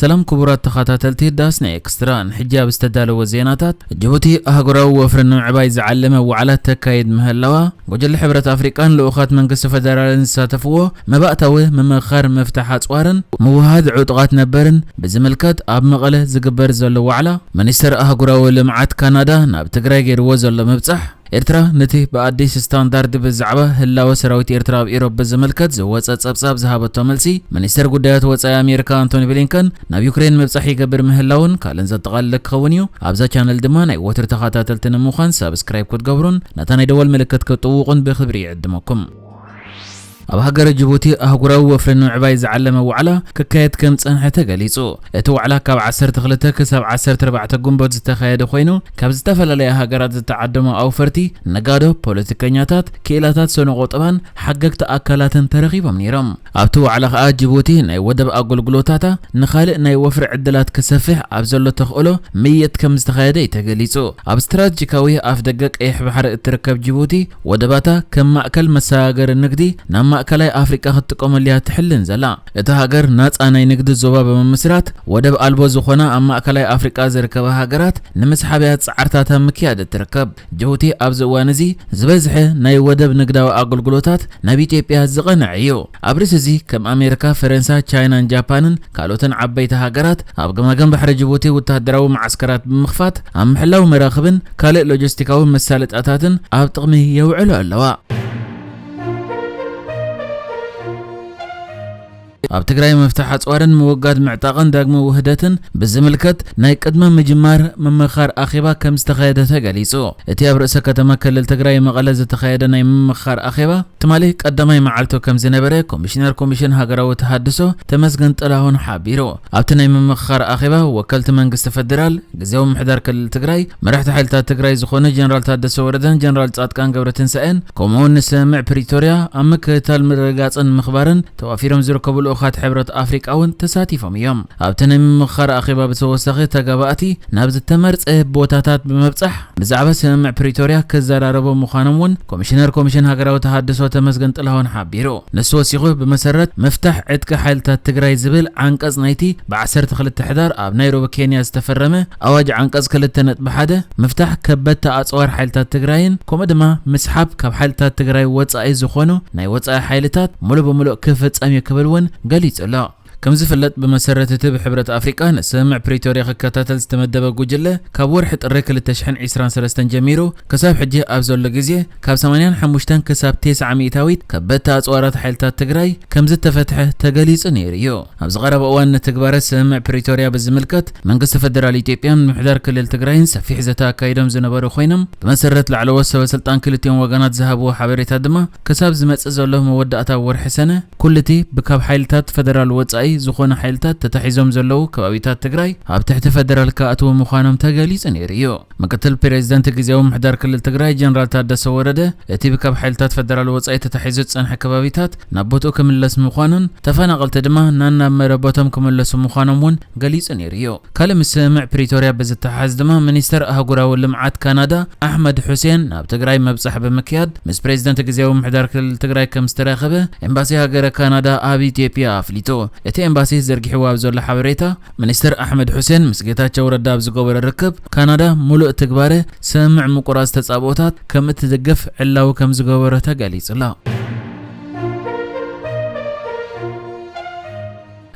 ሰላም ክቡራት ተኸታተልቲ ዳስና ኤክስትራ፣ ንሕጂ ኣብ ዝተዳለወ ዜናታት፣ ጅቡቲ ኣህጉራዊ ወፍሪ ንምዕባይ ዝዓለመ ዋዕላ ተካይድ ምህላዋ፣ ጉጅለ ሕብረት ኣፍሪቃን ልኡኻት መንግስቲ ፈደራልን ዝሳተፍዎ መባእታዊ ምምኽኻር ምፍታሕ ኣጽዋርን ምውሃድ ዕጡቓት ነበርን ብዝምልከት ኣብ መቐለ ዝግበር ዘሎ ዋዕላ፣ ሚኒስተር ኣህጉራዊ ልምዓት ካናዳ ናብ ትግራይ ገይርዎ ዘሎ ምብጻሕ፣ ኤርትራ ነቲ ብኣዲስ ስታንዳርድ ብዛዕባ ህላወ ሰራዊት ኤርትራ ኣብ ኢሮብ ብዝምልከት ዝወጸ ጸብጻብ ዝሃበቶ መልሲ፣ ሚኒስተር ጉዳያት ወጻኢ ኣሜሪካ ኣንቶኒ ብሊንከን ናብ ዩክሬን ምብጻሕ ይገብር ምህላውን ካልእን ዘጠቓለለ ክኸውን እዩ። ኣብዛ ቻነል ድማ ናይ ወትሪ ተኸታተልቲ ንምዃን ሳብስክራይብ ክትገብሩን ነታ ናይ ደወል ምልክት ክትጥውቑን ብኽብሪ ይዕድመኩም። ኣብ ሃገረ ጅቡቲ ኣህጉራዊ ወፍሪ ንምዕባይ ዝዓለመ ዋዕላ ክካየድ ከም ዝጸንሐ ተገሊጹ። እቲ ዋዕላ ካብ ዓሰርተ ክልተ ክሳብ ዓሰርተ ኣርባዕተ ግንቦት ዝተኻየደ ኮይኑ፣ ካብ ዝተፈላለያ ሃገራት ዝተዓደሙ ኣውፈርቲ፣ ነጋዶ፣ ፖለቲከኛታት፣ ክኢላታት ስነ ቁጠባን ሓገግቲ ኣካላትን ተረኺቦም ነይሮም። ኣብቲ ዋዕላ ከኣ ጅቡቲ ናይ ወደብ ኣገልግሎታታ ንኻልእ ናይ ወፍሪ ዕድላት ክሰፍሕ ኣብ ዘሎ ተኽእሎ ምይይጥ ከም ዝተኻየደ እዩ ተገሊጹ። ኣብ ስትራቴጂካዊ ኣፍደገ ቀይሕ ባሕሪ እትርከብ ጅቡቲ፣ ወደባታ ከም ማእከል መሰጋገሪ ንግዲ ናብ ማእከላይ ኣፍሪቃ ክትጥቀመሉ እያ ትሕልን ዘላ። እታ ሃገር ናጻ ናይ ንግዲ ዞባ ብምምስራት፣ ወደብ ኣልቦ ዝኾና ኣብ ማእከላይ ኣፍሪቃ ዝርከባ ሃገራት ንምስሓብ እያ ጻዕርታታ ምክያድ እትርከብ። ጅቡቲ ኣብዚ እዋን እዚ ዝበዝሐ ናይ ወደብ ንግዳዊ ኣገልግሎታት ናብ ኢትዮጵያ ዝቐንዐ እዩ። ኣብ ርእሲ እዚ ከም ኣሜሪካ፣ ፈረንሳ፣ ቻይናን ጃፓንን ካልኦትን ዓበይቲ ሃገራት ኣብ ገማግም ባሕሪ ጅቡቲ ወተሃደራዊ መዓስከራት ብምኽፋት ኣብ ምሕላው መራኽብን ካልእ ሎጂስቲካዊ መሳለጥያታትን ኣብ ጥቕሚ የውዕሉ ኣለዋ። ኣብ ትግራይ ምፍታሕ ኣጽዋርን ምውጋድ ምዕጣቕን ዳግመ ውህደትን ብዝምልከት ናይ ቅድመ ምጅማር ምምኽኻር ኣኼባ ከም ዝተኻየደ ተገሊጹ። እቲ ኣብ ርእሰ ከተማ ክልል ትግራይ መቐለ ዝተኻየደ ናይ ምምኽኻር ኣኼባ ትማሊ ቀዳማይ መዓልቱ ከም ዝነበረ ኮሚሽነር ኮሚሽን ሃገራዊ ተሃድሶ ተመስገን ጥላሁን ሓቢሩ። ኣብቲ ናይ ምምኽኻር ኣኼባ ወከልቲ መንግስቲ ፈደራል፣ ግዝያዊ ምምሕዳር ክልል ትግራይ፣ መራሕቲ ሓይልታት ትግራይ ዝኾኑ ጀነራል ታደሰ ወረደን ጀነራል ጻድቃን ገብረትንሳኤን፣ ከምኡውን ንስምምዕ ፕሪቶርያ ኣብ ምክትታል ምርግጋጽን ምኽባርን ተዋፊሮም ዝርከቡ ልኡኻት ሕብረት ኣፍሪቃ እውን ተሳቲፎም እዮም። ኣብቲ ናይ ምምኽኻር ኣኼባ ብተወሳኺ ተጋባእቲ ናብ ዝተመርጸ ቦታታት ብምብጻሕ ብዛዕባ ስምምዕ ፕሪቶርያ ክዘራረቡ ምዃኖም እውን ኮሚሽነር ኮሚሽን ሃገራዊ ተሃድሶ ተመስገን ጥላሁን ሓቢሩ። ንሱ ወሲኹ ብመሰረት ምፍታሕ ዕጥቂ ሓይልታት ትግራይ ዝብል ዓንቀጽ ናይቲ ብ ዓሰርተ ክልተ ሕዳር ኣብ ናይሮቢ ኬንያ ዝተፈረመ ኣዋጅ ዓንቀጽ ክልተ ነጥቢ ሓደ ምፍታሕ ከበድቲ ኣጽዋር ሓይልታት ትግራይን ከምኡ ድማ ምስሓብ ካብ ሓይልታት ትግራይ ወጻኢ ዝኾኑ ናይ ወጻኢ ሓይልታት ሙሉእ ብምሉእ ክፍጸም እዩ ክብል እውን ገሊጹ ኣሎ። ከም ዝፍለጥ ብመሰረት እቲ ብሕብረት ኣፍሪቃ ንስምምዕ ፕሪቶርያ ክከታተል ዝተመደበ ጉጅለ ካብ ወርሒ ጥሪ ክልተ ሽሕን ዕስራን ሰለስተን ጀሚሩ ክሳብ ሕጂ ኣብ ዘሎ ግዜ ካብ ሰማንያን ሓሙሽተን ክሳብ ተስዓ ሚእታዊት ከበድቲ ኣጽዋራት ሓይልታት ትግራይ ከም ዝተፈትሐ ተገሊጹ ነይሩ እዩ። ኣብዚ ቀረባ እዋን ንትግባረ ስምምዕ ፕሪቶርያ ብዝምልከት መንግስቲ ፈደራል ኢትዮጵያን ምምሕዳር ክልል ትግራይን ሰፊሕ ዘተ ኣካይዶም ዝነበሩ ኮይኖም ብመሰረት ላዕለዎት ሰበ ስልጣን ክልቲኦም ወገናት ዝሃብዎ ሓበሬታ ድማ ክሳብ ዝመጽእ ዘሎ መወዳእታ ወርሒ ሰነ ኩሉቲ ብካብ ሓይልታት ፈደራል ወጻኢ ዝኾነ ሓይልታት ተታሒዞም ዘለዉ ከባቢታት ትግራይ ኣብ ትሕቲ ፈደራል ክኣትዉ ምዃኖም ተገሊጹ ነይሩ እዩ። ምክትል ፕሬዚደንት ግዝያዊ ምምሕዳር ክልል ትግራይ ጀነራል ታደሰ ወረደ እቲ ብካብ ሓይልታት ፈደራል ወጻኢ ተታሒዙ ዝጸንሐ ከባቢታት ናብ ቦትኡ ክምለስ ምዃኑን ተፈናቐልቲ ድማ ናናብ መረበቶም ክምለሱ ምዃኖም እውን ገሊጹ ነይሩ እዩ። ካልእ ምስ ስምምዕ ፕሪቶርያ ብዝተሓሓዝ ድማ ሚኒስተር ኣህጉራዊ ልምዓት ካናዳ ኣሕመድ ሑሴን ናብ ትግራይ ምብጻሕ ብምክያድ ምስ ፕሬዚደንት ግዝያዊ ምምሕዳር ክልል ትግራይ ከም ዝተራኸበ ኤምባሲ ሃገረ ካናዳ ኣብ ኢትዮጵያ ኣፍሊጡ። እቲ ኤምባሲ ዘርጊሕዎ ኣብ ዘሎ ሓበሬታ ሚኒስተር ኣሕመድ ሑሴን ምስ ጌታቸው ረዳ ኣብ ዝገበሮ ርክብ ካናዳ ሙሉእ ትግባረ ስምምዕ ምቁራጽ ተጻብኦታት ከም እትድግፍ ዕላዊ ከም ዝገበሮ ተገሊጹ ኣሎ።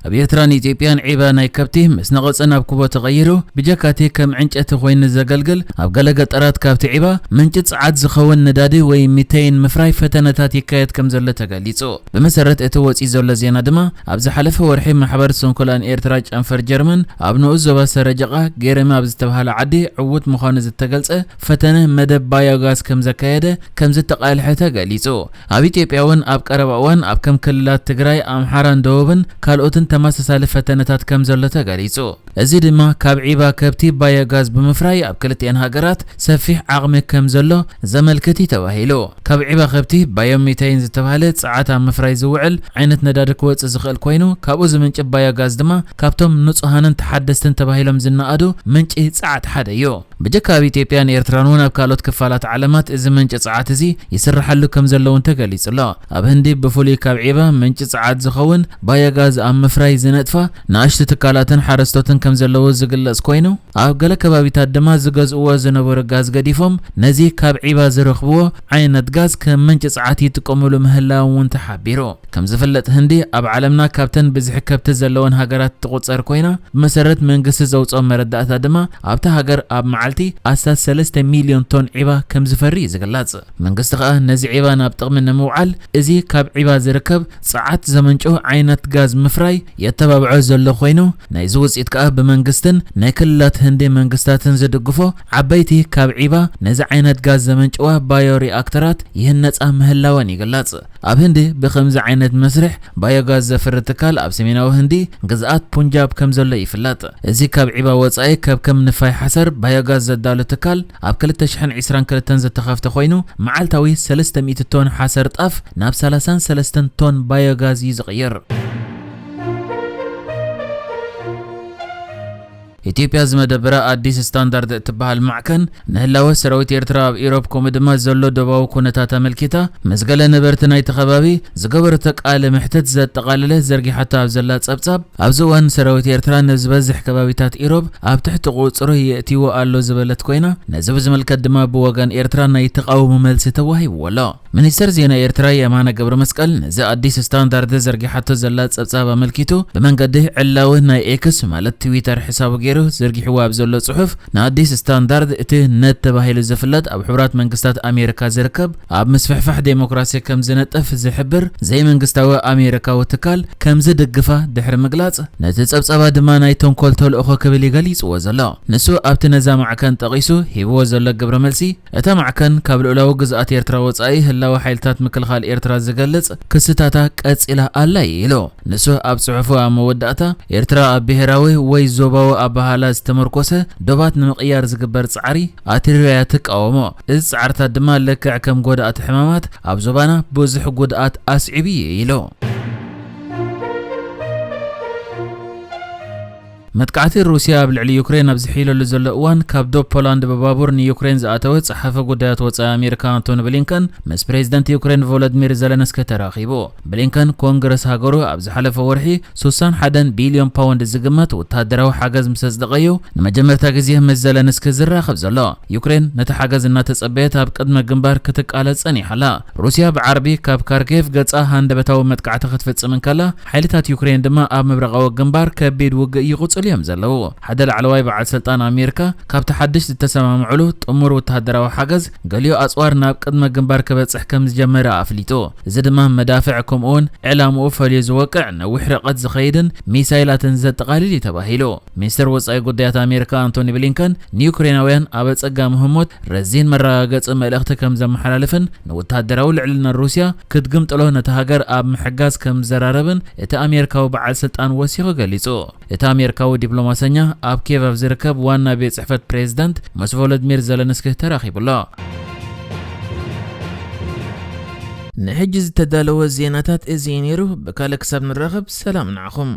ኣብ ኤርትራን ኢትዮጵያን ዒባ ናይ ከብቲ ምስ ነቐጸ ናብ ኩቦ ተቐይሩ፣ ብጀካቲ ከም ዕንጨቲ ኮይኑ ዘገልግል፣ ኣብ ገለ ገጠራት ካብቲ ዒባ ምንጪ ጸዓት ዝኸውን ነዳዲ ወይ ሚተይን ምፍራይ ፈተነታት ይካየድ ከም ዘሎ ተገሊጹ። ብመሰረት እቲ ወጺኡ ዘሎ ዜና ድማ፣ ኣብ ዝሓለፈ ወርሒ ማሕበር ስንኩላን ኤርትራ ጨንፈር ጀርመን ኣብ ንኡስ ዞባ ሰረጀቓ ገረመ ኣብ ዝተባህለ ዓዲ ዕዉት ምዃኑ ዝተገልጸ ፈተነ መደብ ባዮጋዝ ከም ዘካየደ ከም ዝተቓልሐ ተገሊጹ። ኣብ ኢትዮጵያ እውን ኣብ ቀረባ እዋን ኣብ ከም ክልላት ትግራይ፣ ኣምሓራን ደቡብን ካልኦትን ተመሳሳሊ ፈተነታት ከም ዘሎ ተገሊጹ። እዚ ድማ ካብ ዒባ ከብቲ ባዮጋዝ ብምፍራይ ኣብ ክልቲኤን ሃገራት ሰፊሕ ዓቕሚ ከም ዘሎ ዘመልክት እዩ ተባሂሉ። ካብ ዒባ ከብቲ ባዮሚተይን ዝተባህለ ጸዓት ኣብ ምፍራይ ዝውዕል ዓይነት ነዳዲ ክወጽእ ዝኽእል ኮይኑ፣ ካብኡ ዝምንጭ ባዮጋዝ ድማ ካብቶም ንጹሃንን ተሓደስትን ተባሂሎም ዝነኣዱ ምንጪ ጸዓት ሓደ እዩ። ብጀካ ኣብ ኢትዮጵያን ኤርትራን እውን ኣብ ካልኦት ክፋላት ዓለማት እዚ ምንጪ ጸዓት እዚ ይስርሓሉ ከም ዘሎ እውን ተገሊጹ ኣሎ። ኣብ ህንዲ ብፍሉይ ካብ ዒባ ምንጪ ጸዓት ዝኸውን ባዮጋዝ ኣብ ምፍራይ ምፍራይ ዝነጥፋ ንኣሽቱ ትካላትን ሓረስቶትን ከም ዘለዉ ዝግለጽ ኮይኑ፣ ኣብ ገለ ከባቢታት ድማ ዝገዝእዎ ዝነበሩ ጋዝ ገዲፎም ነዚ ካብ ዒባ ዝረኽብዎ ዓይነት ጋዝ ከም ምንጪ ጸዓት ይጥቀሙሉ ምህላዎም እውን ተሓቢሩ። ከም ዝፍለጥ ህንዲ ኣብ ዓለምና ካብተን ብዝሒ ከብቲ ዘለወን ሃገራት ትቑጸር ኮይና፣ ብመሰረት መንግስቲ ዘውፅኦ መረዳእታ ድማ ኣብታ ሃገር ኣብ መዓልቲ ኣስታት ሰለስተ ሚልዮን ቶን ዒባ ከም ዝፈሪ እዩ ዝግለጽ። መንግስቲ ከኣ ነዚ ዒባ ናብ ጥቕሚ ንምውዓል እዚ ካብ ዒባ ዝርከብ ጸዓት ዘመንጭው ዓይነት ጋዝ ምፍራይ የተባብዖ ዘሎ ኮይኑ፣ ናይዚ ውፅኢት ከኣ ብመንግስትን ናይ ክልላት ህንዲ መንግስታትን ዝድግፎ ዓበይቲ ካብ ዒባ ነዚ ዓይነት ጋዝ ዘመንጭዋ ባዮ ሪኣክተራት ይህነጻ ምህላወን ይግለጽ። ኣብ ህንዲ ብኸምዚ ዓይነት መስርሕ ባዮጋዝ ዘፍሪ ትካል ኣብ ሰሜናዊ ህንዲ ግዝኣት ፑንጃብ ከም ዘሎ ይፍለጥ። እዚ ካብ ዒባ ወጻኢ ከብከም ንፋይ ሓሰር ባዮጋዝ ዘዳሉ ትካል ኣብ ክልተ ሽሕን ዕስራን ክልተን ዝተኸፍተ ኮይኑ፣ መዓልታዊ ሰለስተ ሚእቲ ቶን ሓሰር ጣፍ ናብ ሰላሳን ሰለስተን ቶን ባዮጋዝ እዩ ዝቕይር። ኢትዮጵያ ዝመደበራ ኣዲስ ስታንዳርድ እትበሃል ማዕከን ንህላወ ሰራዊት ኤርትራ ኣብ ኢሮብ ከምኡ ድማ ዘሎ ዶባዊ ኩነታት ኣመልኪታ ምስ ገለ ነበርቲ ናይቲ ከባቢ ዝገበረቶ ቃለ መሕትት ዘጠቓለለ ዘርጊሓቶ ኣብ ዘላ ጸብጻብ፣ ኣብዚ እዋን ሰራዊት ኤርትራ ንዝበዝሕ ከባቢታት ኢሮብ ኣብ ትሕቲ ቁጽሩ የእትይዎ ኣሎ ዝበለት ኮይና፣ ነዚ ብዝምልከት ድማ ብወገን ኤርትራ ናይ ተቓውሞ መልሲ ተዋሂብዎ ኣሎ። ሚኒስተር ዜና ኤርትራ የማነ ገብረ መስቀል ነዚ ኣዲስ ስታንዳርድ ዘርጊሓቶ ዘላ ጸብጻብ ኣመልኪቱ ብመንገዲ ዕላዊ ናይ ኤክስ ማለት ትዊተር ሕሳቡ ገይሩ ዘርጊሕዎ ኣብ ዘሎ ጽሑፍ፣ ንኣዲስ ስታንዳርድ እቲ ነት ተባሂሉ ዝፍለጥ ኣብ ሕቡራት መንግስታት ኣሜሪካ ዝርከብ ኣብ ምስፍሕፋሕ ዴሞክራሲ ከም ዝነጥፍ ዝሕብር ዘይመንግስታዊ ኣሜሪካዊ ትካል ከም ዝድግፋ ድሕሪ ምግላጽ፣ ነቲ ጸብጻባ ድማ ናይ ተንኮል ተልእኾ ክብል እዩ ገሊጽዎ ዘሎ። ንሱ ኣብቲ ነዛ ማዕከን ጠቒሱ ሂብዎ ዘሎ ግብረ መልሲ፣ እታ ማዕከን ካብ ልኡላዊ ግዝኣት ኤርትራ ወጻኢ ህላወ ሓይልታት ምክልኻል ኤርትራ ዝገልጽ ክስታታ ቀጺላ ኣላ እዩ ኢሉ። ንሱ ኣብ ጽሑፉ ኣብ መወዳእታ፣ ኤርትራ ኣብ ብሄራዊ ወይ ዞባዊ ኣበሃህላ ዝተመርኮሰ ዶባት ንምቕያር ዝግበር ጻዕሪ ኣትሪራ እያ ትቃወሞ። እዚ ጻዕርታት ድማ ልክዕ ከም ጎዳእቲ ሕማማት ኣብ ዞባና ብዙሕ ጉድኣት ኣስዒቡ እዩ ኢሉ። መጥቃዕቲ ሩስያ ኣብ ልዕሊ ዩክሬን ኣብ ዝሕይለሉ ዘሎ እዋን፣ ካብ ዶብ ፖላንድ ብባቡር ንዩክሬን ዝኣተወ ጸሓፊ ጉዳያት ወጻኢ ኣሜሪካ ኣንቶኒ ብሊንከን ምስ ፕሬዚደንት ዩክሬን ቮሎዲሚር ዘለንስኪ ተራኺቡ። ብሊንከን ኮንግረስ ሃገሩ ኣብ ዝሓለፈ ወርሒ ስሳን ሓደን ቢልዮን ፓውንድ ዝግመት ወተሃደራዊ ሓገዝ ምስ ኣጽደቐዩ ንመጀመርታ ግዜ ምስ ዘለንስኪ ዝራኸብ ዘሎ። ዩክሬን ነቲ ሓገዝ እናተጸበየት ኣብ ቅድመ ግንባር ክትቃለስ ጸኒሓ ኣላ። ሩስያ ብዓርቢ ካብ ካርኬቭ ገጻ ሃንደበታዊ መጥቃዕቲ ክትፍጽም እንከላ፣ ሓይልታት ዩክሬን ድማ ኣብ ምብራቓዊ ግንባር ከቢድ ውግእ ይቕጽሉ እዮም ዘለዉ። ሓደ ላዕለዋይ በዓል ስልጣን ኣሜሪካ ካብቲ ሓድሽ ዝተሰማምዕሉ ጥሙር ወተሃደራዊ ሓገዝ ገሊኡ ኣጽዋር ናብ ቅድመ ግንባር ክበጽሕ ከም ዝጀመረ ኣፍሊጡ። እዚ ድማ መዳፍዕ ከምኡውን ዕላምኡ ፈልዩ ዝወቅዕ ነዊሕ ርቀት ዝኸይድን ሚሳይላትን ዘጠቓልል እዩ ተባሂሉ። ሚኒስትር ወጻኢ ጉዳያት ኣሜሪካ ኣንቶኒ ብሊንከን ንዩክሬናውያን ኣብ ኣጸጋሚ ህሞት ረዚን መረጋገጺ መልእኽቲ ከም ዘመሓላልፍን ንወተሃደራዊ ልዕልና ሩስያ ክትግምጥሎ ነቲ ሃገር ኣብ ምሕጋዝ ከም ዘራረብን እቲ ኣሜሪካዊ በዓል ስልጣን ወሲኹ ገሊጹ። እቲ ኣሜሪካዊ ዲፕሎማሰኛ ኣብ ኬቭ ኣብ ዝርከብ ዋና ቤት ጽሕፈት ፕሬዚደንት ምስ ቮሎዲሚር ዘለንስኪ ተራኺቡ ኣሎ። ንሕጂ ዝተዳለወ ዜናታት እዚ እዩ ነይሩ። ብካልእ ክሳብ ንራኸብ ሰላም ንዓኹም።